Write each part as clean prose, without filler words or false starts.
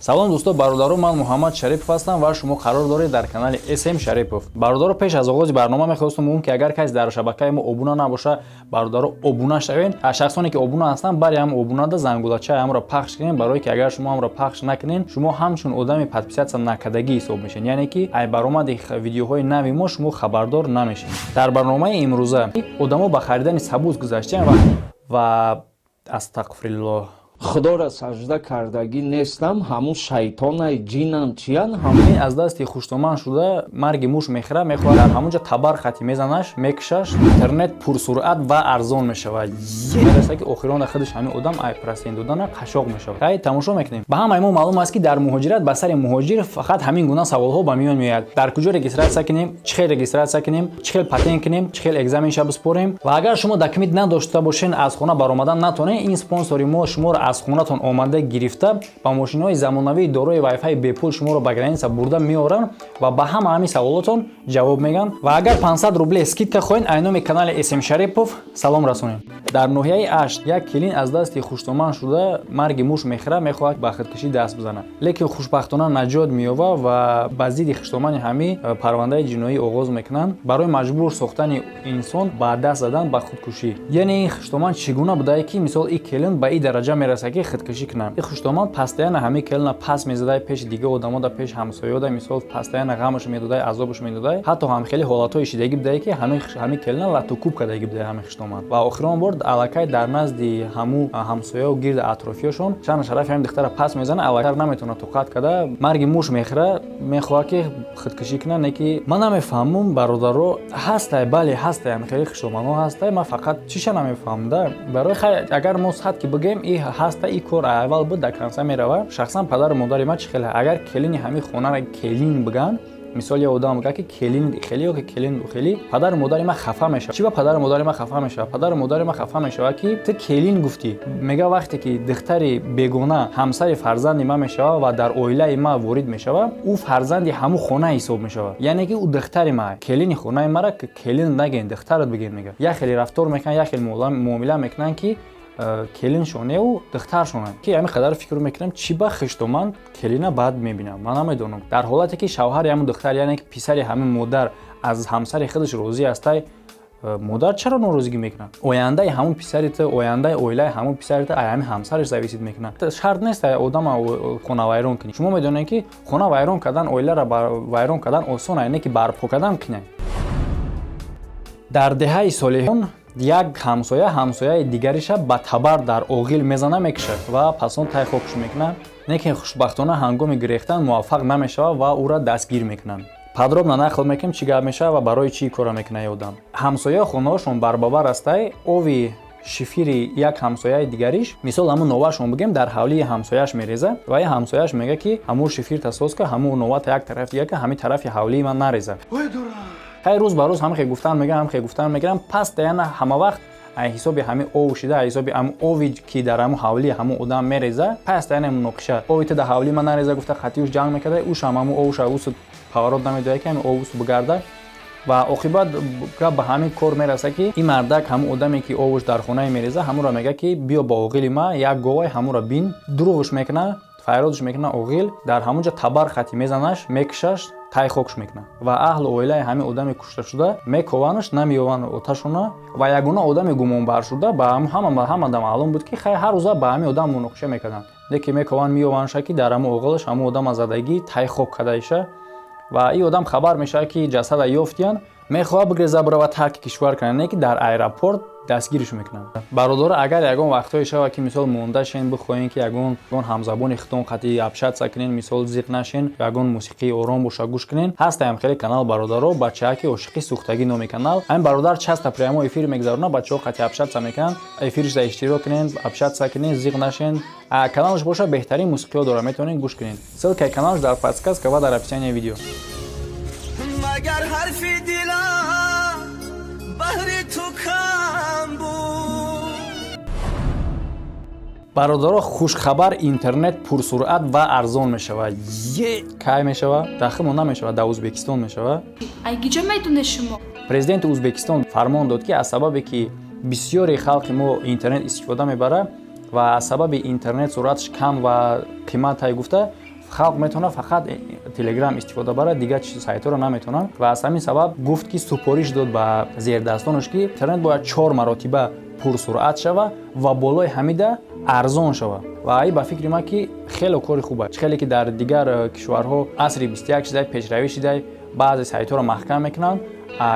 Салом, дӯсто, бародаро, ман Муҳаммад Шарипов ҳастам ва шумо қарор доред дар канали СМ Шарипов. Бародаро, пеш аз оғози барнома мехостум гӯм, ки агар касе дар шабакаи мо обуна набоша, бародаро, обуна шавед. Аз шахсоне ки обуна ҳастанд, бари ҳам обунада зангулачаи ҳамро пахш кунед, барое ки агар шумо ҳамро пахш накунед, шумо ҳамчун одами подписаться накардагӣ ҳисоб мешед, яъне ки ай баромади видеоҳои нави мо шумо хабардор намешед. Дар барномаи имрӯза одамо ба харидани сабуз гузаштаанд ва астағфируллоҳ. Худоро сажда кардагӣ нестам, ҳамун шайтонай, ҷинам, чиян. Ин аз дасти хуштоман шуда марги муш мехӯра, мехоҳад, дар ҳамунҷа табар хати мезанаш, мекушаш. Интернет пурсуръат ва арзон мешавад. Мераса, ки охирона худаш ҳамин одам ай процент додана қашоқ мешавад. Хай, тамошо мекунем. Ба ҳамаи мо маълум аст, ки дар муҳоҷират ба сари муҳоҷир фақат ҳамин гуна саволҳо ба миён меояд: дар куҷо регистрация кунем, чӣ хел регистрация кунем, чӣ хел патент кунем, чӣ хел экзаменша биспорем. Ва агар шумо документ надошта бошен, аз хона баромадан натонед, ин спонсори мо шуморо аз хонатон омада гирифта, ба мошинҳои замонавии дорои вайфай бепул шуморо ба граница бурда меоранд ва ба ҳама ҳамин саволотон ҷавоб мегӯянд. Ва агар 500 рубле скидка хоҳед, ай номи канали СМ Шарипов салом расонем. Дар ноҳияи Ашт як келин аз дасти хуштоман шуда марги муш мехӯра, мехоҳад ба худкушӣ даст бизанад, лекин хушбахтона наҷот меёбад ва ба зидди хуштомани ҳамӣ парвандаи ҷиноӣ оғоз мекунанд барои маҷбур сохтани инсон ба даст задан ба худкушӣ. Яъне ин хуштоман чӣ гуна будае, ки мисол ин келин ба ин дараҷа мерасад, ки худкушӣ кунад? Ин хуштоман постоянно ҳамин келина пас мезадай пеши дига одамода, пеши ҳамсоёда, мисол, постоянно ғамаш медодай, азобаш медодай. Ҳатто ҳам хеле ҳолатҳои шидагӣ будае, ки ҳамин келина латукуб кардагӣ будае ҳамин хуштоман. Ва охирон бор аллакай дар назди ҳаму ҳамсояу гирди атрофиёшон шаъну шарафи ҳамин духтара пас мезана. Аллакай наметавонад тоқат карда, марги муш мехӯра, мехоҳад, ки худкушӣ кунад. Не ки ман намефаҳмум, бародаро, ҳастай, бале, ҳастай, ҳамин хеле хуштоманҳо ҳастай. Ман фақат чиша намефаҳмам да? Барои хай, агар мо сад ки бигӯем, и ҳаста, и кор аввал буд, дар конца мерава. Шахсан падару модари ман чӣ хеле, агар келини ҳамин хонара келин бигӯянд, мисол, я одам мегӯяд, ки келин хеле ё ки келин хеле, падару модари ман хафа мешавад. Чӣ ба падару модари ман хафа мешавад? Падару модари ман хафа мешавад, ки ту келин гуфтӣ. Мега, вақте ки духтари бегона ҳамсари фарзанди ман мешавад ва дар оилаи ман ворид мешавад, ӯ фарзанди ҳамун хона ҳисоб мешавад, яъне ки ӯ духтари ман. Келини хонаи мара келин нагӯен, духтарат бигӯен. Мега, як хеле рафтор мекунанд, як хеле муомила мекунанд, ки келиншоневу духтаршона. Ки ҳамин қадар фикр мекунам, чӣ ба хиштоман келина бад мебинам, ман намедонам. Дар ҳолате ки шавҳари ҳамун духтар, яъне ки писари ҳамин модар, аз ҳамсари худаш розӣ ҳастай, модар чаро норозигӣ мекунад? Ояндаи ҳамун писари ту, ояндаи оилаи ҳамун писари ту ай ҳамин ҳамсараш зависит мекунад. Шарт нест одама хона вайрон кунӣ. Шумо медонед, ки хона вайрон кардан, оиларо вайрон кардан осон, не ки барпо кардан қинай. Дар деҳаи Солиҳон як ҳамсоя ҳамсояи дигариша ба табар дар оғил мезана, мекушад ва пас он тай хокш мекунад. Лекин хушбахтона ҳангоми гирехтан муваффақ намешавад ва ӯра дастгир мекунанд. Подробно нақл мекунем, чӣ гап мешавад ва барои чӣ кора мекунад одам. Ҳамсоя хонаҳошон барбабар астай. Ови шифири як ҳамсояи дигариш, мисол, ҳамун новашон бигем, дар ҳавлии ҳамсояш мереза ва я ҳамсояш мега, ки ҳамун шифирта соз ка, ҳамун новата як тараф дига ка, ҳамин тарафи ҳавлии ман нареза. Хай, рӯз ба рӯз ҳамхе гуфтан мегирам, ҳамхе гуфтан мегирам, постоянно ҳама вақт ай ҳисоби ҳамин ов шида, ай ҳисоби ҳамун ови, ки дар ҳамун ҳавлии ҳамун одам мереза, постоянно муноқиша. Ови ту дар ҳавлии ман нареза гуфта, қатиуш ҷанг мекарда. Ушам ҳамун овуша усу поворот намедояд, ки ҳамин овус бигарда. Ва оқибат гап ба ҳамин кор мераса, ки ин мардак ҳамун одаме, ки овуш дар хонае мереза, ҳамунро мега, ки биё ба оғили ма, як говай, ҳамунро бин. Дурӯғш мекуна, файродш мекуна оғил, дар ҳамунҷа табар хати мезанаш, мекушаш, тай хокш мекунад. Ва аҳлу оилаи ҳамин одами кушташуда мекованаш, намеёванд оташона. Ва ягона одами гумонбаршуда ба ҳама маълум буд, ки хай, ҳар рӯза ба ҳамин одам муноқиша мекарданд. Лекин мекованд, меёвандша, ки дар ҳамун оғилаш ҳамун одама задагӣ, тай хок кардаиша. Ва ин одам хабар мешавад, ки ҷасада ёфтиянд, мехоҳад бигреза, бирава, тарки кишвар кунад, не ки дар аэропорт дастгириш мекунанд. Бародаро, агар ягон вақтҳое шавад, ки мисол монда шен, бихоҳем, ки ягон ҳамзабони худтон қатъи общаться кунен, мисол, зиқ нашен, ягон мусиқии ором боша, гӯш кунен, ҳастаям хеле канал, бародаро, «Бачааки ошиқи сӯхтагӣ» номи канал. Ҳамин бародар часто прямой эфир мегузаронад, бачаҳо қатъи общаться мекунанд. Эфиршда иштирок кунен, общаться кунен, зиқ нашен. Каналаш боша, беҳтарин мусиқиҳо дорад, метавонед гӯш кунед. Ссылкаи каналаш дар подсказка ва дар описании видео. Магар ҳарфи дилам баҳри ту кам буд? Бародаро, хушхабар: интернет пурсуръат ва арзон мешавад. Е кай мешавад? Дар химон намешавад, дар Ӯзбекистон мешавад. Айгиҷо медонед шумо? Президенти Ӯзбекистон фармон дод, ки аз сабабе ки бисёри халқи мо интернет истифода мебарад ва аз сабаби интернет суръаташ кам ва қиматай гуфта Халқ метавонад фақат Телеграм истифода барад, дигар сайтҳоро наметавонанд. Ва аз ҳамин сабаб гуфт, ки супориш дод ба зердастонаш, ки интернет бояд чор маротиба пурсуръат шава ва болои ҳамида арзон шава. Ва ай ба фикри ман, ки хеле кори хуб аст. Хеле ки дар дигар кишварҳо асри 21 шидай, пешравӣ шидай, баъзе сайтҳоро маҳкам мекунанд,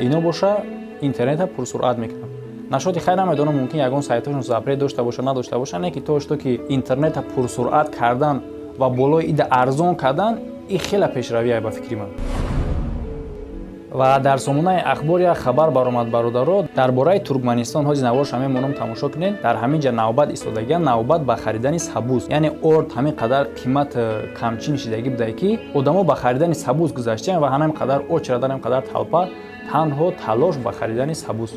ино боша интернета пурсуръат мекунанд. Нашоти хайр, намедонам, мумкин ягон сайтҳошон запрет дошта боша, надошта боша, не ки то что ки интернета пурсуръат кардан ва болои ида арзон кардан, и хеле пешравие ба фикри ман. Ва дар сомонаи Ахбор як хабар баромад, бародаро, дар бораи Туркманистон. Ҳози наворша мемонам, тамошо кунед. Дар ҳамин ҷа навбат истодагиан, навбат ба харидани сабуз. Яъне орд ҳамин қадар қимат камчин шидагӣ будае, ки одамо ба харидани сабуз гузаштаанд ва ҳамин қадар очередь, ҳамин қадар талпа, танҳо талош ба харидани сабуз.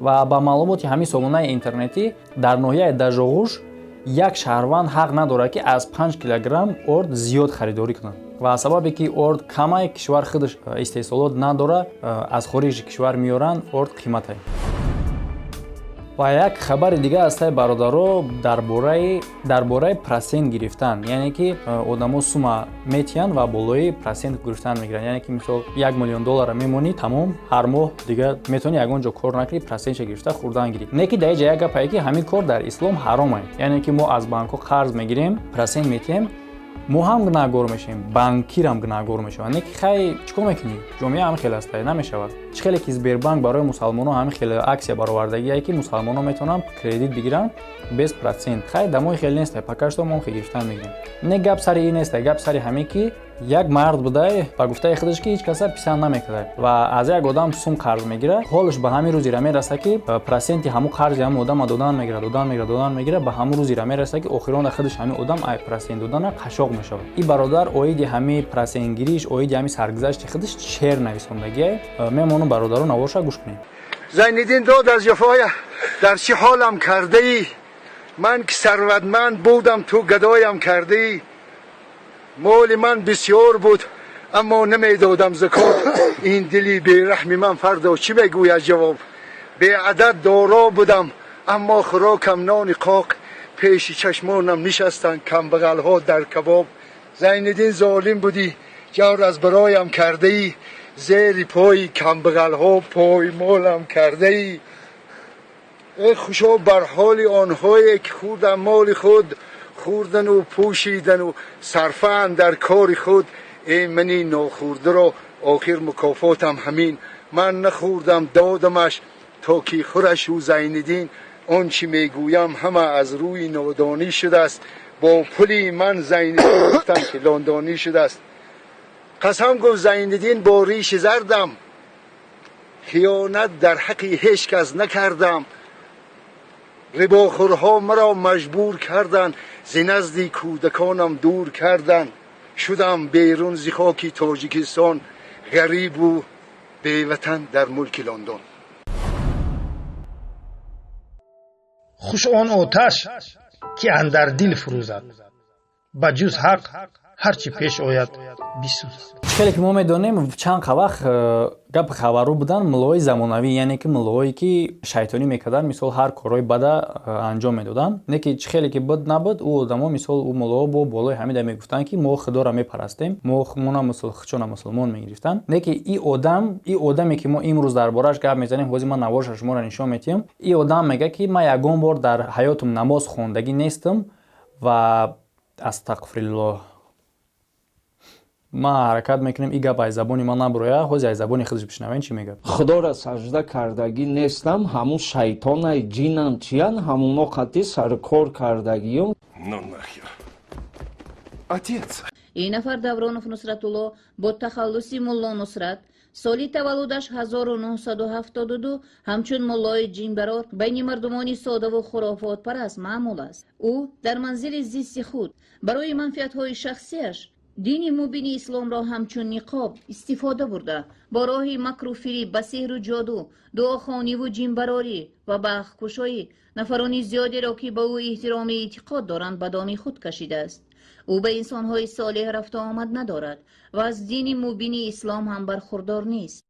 Ва ба маълумоти ҳамин сомонаи интернетӣ, дар ноҳияи Дажоғуш як шаҳрванд ҳақ надорад, ки аз 5 килограмм орд зиёд харидорӣ кунад. Ва сабабе ки орд камай, кишвар худаш истеҳсолот надорад, аз хориҷи кишвар меоранд, орд қиматай. Ва як хабари дига ҳастай, бародаро, дар бораи процент гирифтан. Яъне ки одамо сума метиҳанд ва болои процент гирифтан мегиранд. Яъне ки, мисол, 1 миллион доллара мемонӣ, тамом, ҳар моҳ дига метавонӣ ягон ҷо кор накунӣ, процентша гирифта хӯрдан гирӣ. Не ки дар ҷа як гапае, ки ҳамин кор дар ислом ҳаромае. Яъне ки мо аз банкҳо қарз мегирем, процент метиҳем, мо ҳам гунаҳгор мешавем, банкирам гунаҳгор мешавад. Не ки хай, чӣ кор мекунӣ, ҷомеа ҳамин хел аста, намешавад. Чӣ хеле ки Сбербанк барои мусалмонҳо ҳамин хеле акция баровардагие, ки мусалмонҳо метавонанд кредит бигиранд без процент. Хай, дамои хеле неста, пока что мо хел гирифтан мегирем. Не, гап сари ин неста, гап сари ҳамин, ки як мард будай, ба гуфтаи худаш, ки ҳеҷ каса писанд намекарда ва аз як одам сум қарз мегирад. Ҳолаш ба ҳамин рӯзира мераса, ки проценти ҳамун қарзи ҳамун одама додан мегирад, додан мегирад, додан мегирад. Ба ҳамун рӯзира мераса, ки охирона худаш ҳамин одам ай процент додана қашоқ мешавад. Ин бародар оиди ҳамин процентгириш, оиди ҳамин саргузашти худаш шеър нависондагие. Мемонам, бародаро, наворша гӯш кунед. Зайниддин, дод аз ҷафоя дар чӣ ҳолам кардаӣ? Ман ки сарватманд будам, ту гадоям кардаӣ. Моли ман бисёр буд, аммо намедодам закот. Ин дили бераҳми ман фардо чӣ мегӯяд ҷавоб? Беадад доро будам, аммо хӯрокам нони қоқ. Пеши чашмонам нишастанд камбағалҳо дар кабоб. Зайниддин, золим будӣ, ҷавр аз бароям кардаӣ. Зери пои камбағалҳо поймолам кардаӣ. Э, хушо бар ҳоли онҳое ки хӯрдан моли худ, хӯрдану пӯшидану сарфаанд дар кори худ. Э, мани нохӯрдаро охир мукофотам ҳамин. Ман нахӯрдам, додамаш, то ки хӯрашу Зайниддин. Он чӣ мегӯям, ҳама аз рӯи нодонӣ шудааст. Бо пули ман Зайниддин гуфтам, ки лондонӣ шудааст. Қасам, гуфт Зайниддин, бо риши зардам, хиёнат дар ҳаққи ҳеҷ кас накардам. Рибохӯрҳо маро маҷбур карданд, зи назди кӯдаконам дур карданд. Шудам берун зи хоки Тоҷикистон, ғарибу беватан дар мулки Лондон. Хуш он оташ, ки андар дил фурӯзад, ба ҷуз ҳақ ҳар чӣ пеш ояд, бисӯзад. Хеле ки мо медонем, чанд вақт гап хабару буданд муллоҳои замонавӣ, яъне ки муллоҳое ки шайтонӣ мекарданд, мисол, ҳар корҳои бада анҷом медоданд. Не ки чӣ хеле ки буд, набуд, ӯ одамо, мисол, ӯ муллоҳо бо болои ҳамида мегуфтанд, ки мо худоро мепарастем, мо мона худшона мусулмон мегирифтанд. Не ки и одам, и одаме ки мо имрӯз дар борааш гап мезанем, ҳозир ман наворша шуморо нишон медиҳам, и одам мегӯяд, ки ман ягон бор дар ҳаётам намоз хондагӣ нестам. Ва астағфируллоҳ, ман ҳаракат мекунем, и гап аз забони ман набуроя. Ҳозир аз забони худаш бишнавем, чӣ мегӯяд. Худоро сажда кардагӣ нестам, ҳамун шайтонай, ҷинам, чиян, ҳамуно қатӣ саркор кардагиюм. Ну нахер. Отец. Ин нафар Давронов Нусратулло бо тахаллуси Мулло Нусрат, соли таваллудаш 1972, ҳамчун муллои ҷинбарор байни мардумони содаву хурофотпараст маъмул аст. Ӯ дар манзили зисти худ барои манфиатҳои шахсиаш дини мубини исломро ҳамчун ниқоб истифода бурда, бо роҳи макру фириб, ба сеҳру ҷоду, дуохониву ҷинбарорӣ ва бахткушоӣ нафарони зиёдеро, ки ба ӯ эҳтироми эътиқод доранд, ба доми худ кашидааст. Ӯ ба инсонҳои солеҳ рафту омад надорад ва аз дини мубини ислом ҳам бархурдор нест.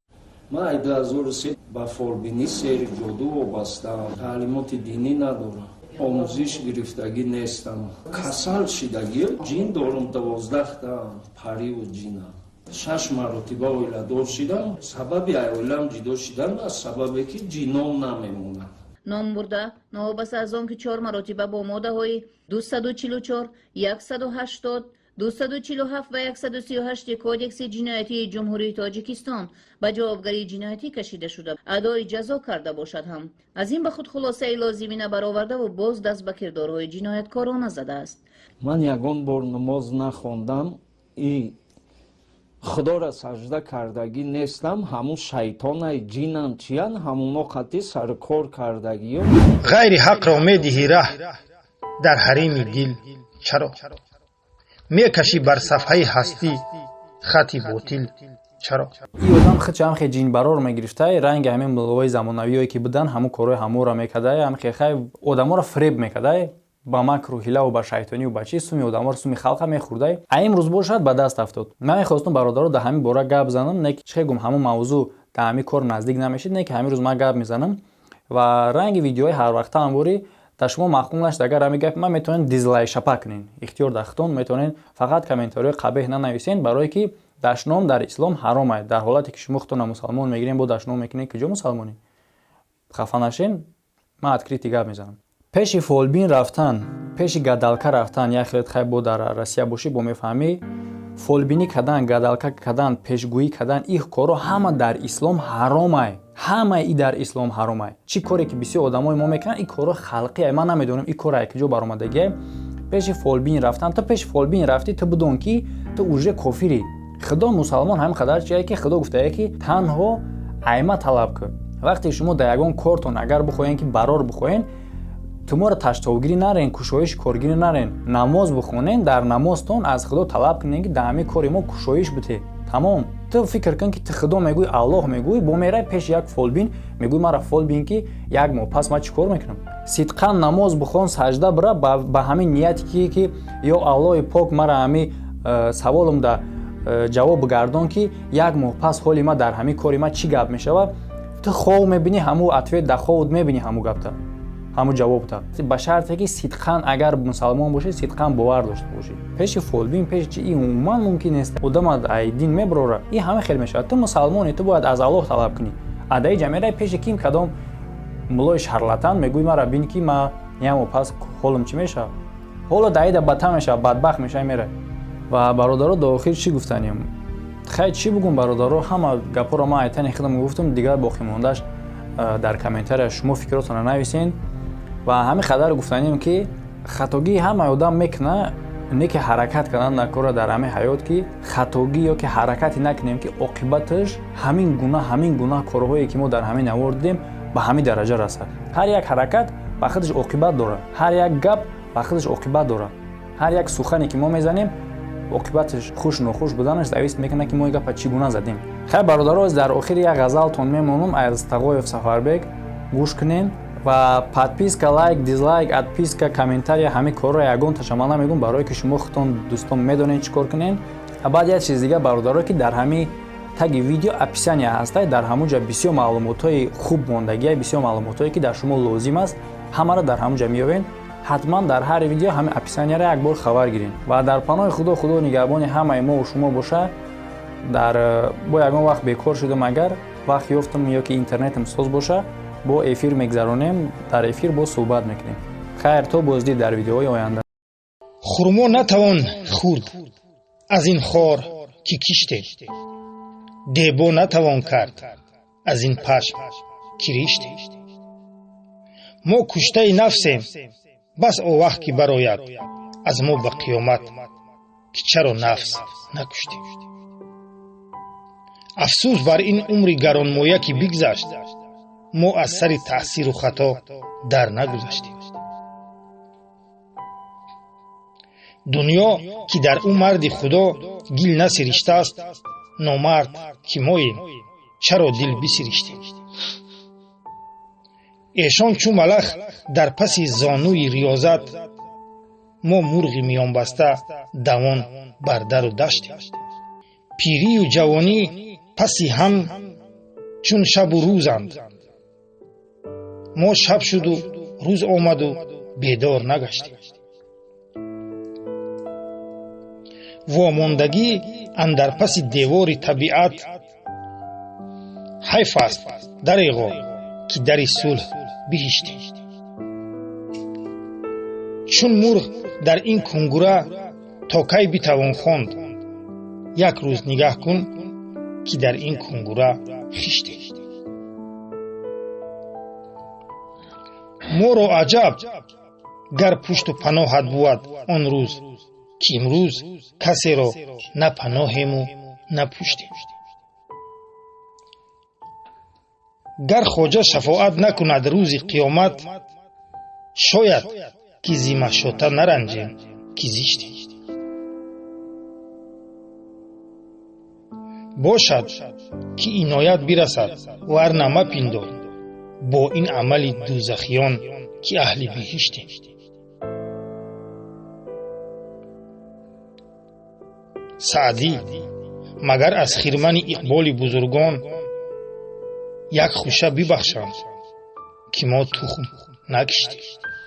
Ман ай 2003 ба фолбинӣ, сеҳри ҷоду вобастаам, таълимоти динӣ надорам, омӯзиш гирифтагӣ нестам. Касал шидагӣ, ҷин дорум, 12-та париву ҷина. Шаш маротиба оиладор шидам. Сабаби ай оилам ҷудо шидан аз сабабе ки ҷином намемонад. Номбурда новобаста аз он ки чор маротиба бо моддаҳои 244, 180, 247 ва 138 Кодекси ҷиноятии Ҷумҳурии Тоҷикистон ба ҷавобгарии ҷиноятӣ кашида шуда, адои ҷазо карда бошад ҳам, аз ин ба худ хулосаи лозимӣ набаровардаву боз даст ба кирдорҳои ҷинояткорона задааст. Ман ягон бор намоз нахондам и худоро сажда кардагӣ нестам. Ҳамун шайтонай, ҷинам, чиян, ҳамуно қатӣ саркор кардагиё. Ғайри ҳақро медиҳӣ раҳ дар ҳарими дил чаро? Мекашӣ бар сафҳаи ҳастӣ хати ботил чаро? Ин одам худшам хе ҷинбарор мегирифтай, ранги ҳамин муллоҳои замонавиое ки буданд, ҳамун корҳои ҳаморо мекардай, ҳам хай одаморо фиреб мекардай, ба макру ҳилаву ба шайтонию ба чӣ, суми одаморо, суми халқа мехӯрдай. А имрӯз бошад, ба даст афтод. Ман мехостум, бародаро, дар ҳамин бора гап занам, не ки чӣ гум, ҳамун мавзӯъ дар ҳамин кор наздик намешид, не ки ҳамин рӯз ман гап мезанам ва ранги видеои ҳарвақта ҳамворӣ дар шумо маъқул нашд. Агар ҳамин гапи ман, метавонед дизлайк шапа кунед, ихтиёр дар худтон, метавонед, фақат комментариҳои қабеҳ нанависед, барое ки дашном дар ислом ҳаром аст. Дар ҳолате ки шумо худтонро мусалмон мегирем, бо дашном мекунед, куҷо мусалмонӣ? Хафа нашен, ман открытый гап мезанам. Пеши фолбин рафтан, пеши гадалка рафтан, як хелет хай, бо дар Россия бошӣ, бо мефаҳмӣ, фолбинӣ кардан, гадалка кардан, пешгӯӣ кардан, ин корҳо ҳама дар ислом ҳаромай. Ҳамаи и дар ислом ҳаромай. Чӣ коре ки бисёр одамои мо мекунанд, ин корҳо халқия. Ман намедонам, ин кор ай куҷо баромадагия. Пеши фолбин рафтан, ту пеши фолбин рафтӣ, ту бидон ки ту уже кофирӣ. Худо мусалмон ҳамин қадар чие ки Худо гуфтае ки танҳо айма талаб кун. Вақте шумо дар ягон кортон агар бихоҳем ки барор бихоҳем, туморо таштовгирӣ нарен, кушоиши коргирӣ нарен, намоз бихонен, дар намозтон аз Худо талаб кунен ки дар ҳамин кори мо кушоиш бите, тамом. Ту фикр кун ки ту Худо мегӯй, Аллоҳ мегӯй, бо мерай пеши як фолбин, мегӯй: «Мара фолбин ки як моҳ пас ман чӣ кор мекунам?» Сидқан намоз бихон, сажда бира, ба ҳамин нияте ки ё Аллоҳи пок, мара ҳами саволумда ҷавоб бигардон ки як моҳ пас ҳоли ма дар ҳамин кори ма чӣ гап мешавад. Ту хов мебинӣ, ҳамун ответ дар ховут мебинӣ, ҳамун гапта, ҳамун ҷавобта, ба шарте ки сидқан агар мусалмон бошӣ, сидқан бовар дошта бошӣ. Пеши фолбин, пеши чи, ин умуман мумкин нест. Одама ай дин мебарора, ин ҳама хел мешавад. Ту мусалмонӣ, ту бояд аз Аллоҳ талаб кунӣ. Адаи ҷамераи пеши ким, кадом муллои шарлатан, мегӯй: «Мара бин ки ма як моҳ пас ҳолам чӣ мешавад?» Ҳоло даида бадтар мешавад, бадбахт мешавад, мерай. Ва бародаро, до охир чӣ гуфтанем? Хай, чӣ бугум, бародаро, ҳама гапҳоро ман айтани худам гуфтам, дигар боқимондааш дар комментария шумо фикротонро нависен. Ва ҳамин қадар гуфтанем ки хатогии ҳамаи одам мекуна, не ки ҳаракат кардан дар кора дар ҳамин ҳаёт ки хатогӣ ё ки ҳаракате накунем ки оқибаташ ҳамин гуна корҳое ки мо дар ҳамин навор дидем, ба ҳамин дараҷа расад. Ҳар як ҳаракат ба худаш оқибат дорад, ҳар як гап ба худаш оқибат дорад, ҳар як сухане ки мо мезанем, оқибаташ хуш нохуш буданаш зависит мекунад ки мо ин гапа чӣ гуна задем. Хай, бародаро, дар охири як ғазалтон мемонам аз Тағоев Сафарбек, гӯш кунем. Ва подписка, лайк, дизлайк, отписка, комментария, ҳамин корро ягонташа ман намегӯм, барое ки шумо худтон, дӯстон, медонед чӣ кор кунед. Баъд як чиз дига, бародаро, ки дар ҳамин таги видео описания ҳаста, дар ҳамун ҷа бисёр маълумотҳои хуб мондагия, бисёр маълумотҳое ки дар шумо лозим аст, ҳамаро дар ҳамун ҷа меёбед. Ҳатман дар ҳар видео ҳамин описанияро як бор хабар гиред. Ва дар паноҳи Худо, Худо нигаҳбони ҳамаи мову шумо боша. Дар бо ягон вақт бекор шудам, агар вақт ёфтам ё ки интернетам соз боша, бо эфир мегзаронем, дар эфир боз суҳбат мекунем. Хайр, то боздид дар видеоҳои оянда. Хурмо натавон хӯрд аз ин хор ки киштем, дебо натавон кард аз ин пашм ки риштем. Мо куштаи нафсем, бас овах ки барояд аз мо ба қиёмат. ки чаро нафс накуштем. Афсӯс бар ин умри гаронмоя, ки бигзашт, мо аз сари таъсиру хато дар нагузаштем. Дунё, ки дар ӯ марди Худо гил насириштааст, номард ки моем, чаро дил бисириштем? Эшон чу малах дар паси зонуи риёзат, мо мурғи миёнбаста давон бар дару даштем. Пирию ҷавонӣ паси ҳам чун шабу рӯзанд, мо шаб шуду рӯз омаду бедор нагаштем. Вомондагӣ андар паси девори табиат ҳайф аст, дареғо, ки дари сулҳ биҳиштем. Чун мурғ дар ин кунгура то кай битавон хонд, як рӯз нигаҳ кун, ки дар ин кунгура хиштем. Моро аҷаб, гар пушту паноҳат бувад он рӯз, ки имрӯз касеро на паноҳему на пуштем. Гар хоҷа шафоат накунад рӯзи қиёмат, шояд ки зи машота наранҷем, ки зиштем. Бошад, ки иноят бирасад, варна мапиндор бо ин амали дӯзахиён, ки аҳли биҳиштем. Саъдӣ, магар аз хирмани иқболи бузургон як хуша бибахшанд, ки мо тухм накиштем.